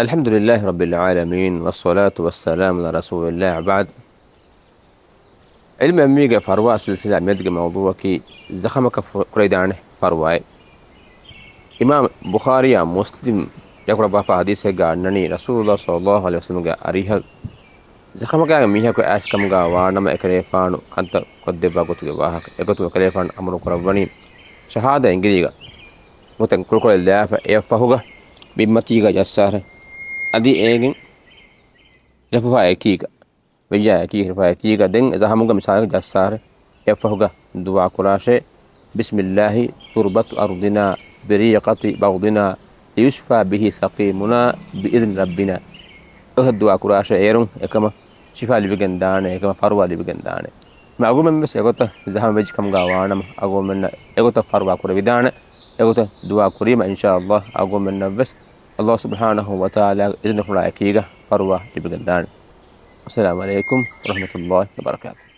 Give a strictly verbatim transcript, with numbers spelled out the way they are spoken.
الحمد لله رب العالمين، والصلاة والسلام على رسول الله، وبعد. ޢިލްމު އެންމީގެ ފަރުވާ ސިލްސިލާ މިއަދުގެ މައުޟޫޢަކީ ޒަޚަމަކަށް ފު-، ކުރެވިދާނެ ފަރުވާއެއް. އިމާމް ބުޚާރީއާ މުސްލިމް ރިވާޔަތްކުރައްވާފާ ޙަދީޘެއްގަ އަންނަނީ، ރަސޫލުﷲ ޞައްލަﷲ ޢަލައިހި ވަސައްލަމްގެ އަރިހަށް ޒަޚަމަކާގެ މީހަކު އައިސްކަމުގަ ވާނަމަ އެކަލޭފާނު ކަންތައް ކޮށްދެއްވާ ގޮތުގެ ވާހަކަ. އެގޮތުން އެކަލޭފާނު އަމުރު ކުރައްވަނީ ޝަހާދަ އިނގިލީގަ ނުވަތަ ކުޅުކޮޅެއް ލާފަ އެއަށްފަހުގަ ބިންމަތީގަ ޖައްސާށޭ. އަދި އޭގެން ރެފުފާ އެކީގަ ވެއްޔާ އެކީ ރެފުފާ އެކީގަ ދެން ޒަޚަމުގެ މިސާލަކަށް ޖައްސާށޭ. އެއަށްފަހުގަ ދުޢާ ކުރާށޭ، بسم الله تربة أرضنا بريقة بغضنا ليشفى به سقيمنا بإذن ربنا. އެގޮތަށް ދުޢާ ކުރާށޭ، އޭރުން އެކަމަށް ޝިފާ ލިބިގެން ދާނެ، އެކަމަށް ފަރުވާ ލިބިގެން ދާނެ. މި އަޅުގަނޑުމެން ވެސް އެގޮތަށް ޒަޚަމް ވެއްޖެ ކަމުގަ ވާނަމަ އަޅުގަނޑުމެންނަށް އެގޮތަށް ފަރުވާ ކުރެވިދާނެ. އެގޮތަށް ދުޢާ ކުރީމަ އިންޝާﷲ އަޅުގަނޑުމެންނަށް ވެސް ﷲ ސުބްޙާނަހޫ ވަތަޢާލާގެ އިޒުނަފުޅާ އެކީގަ ފަރުވާ ލިބިގެން ދާނެ. އައްސަލާމު ޢަލައިކުމް ވަރަޙްމަތުﷲ ވަބަރަކާތުހު.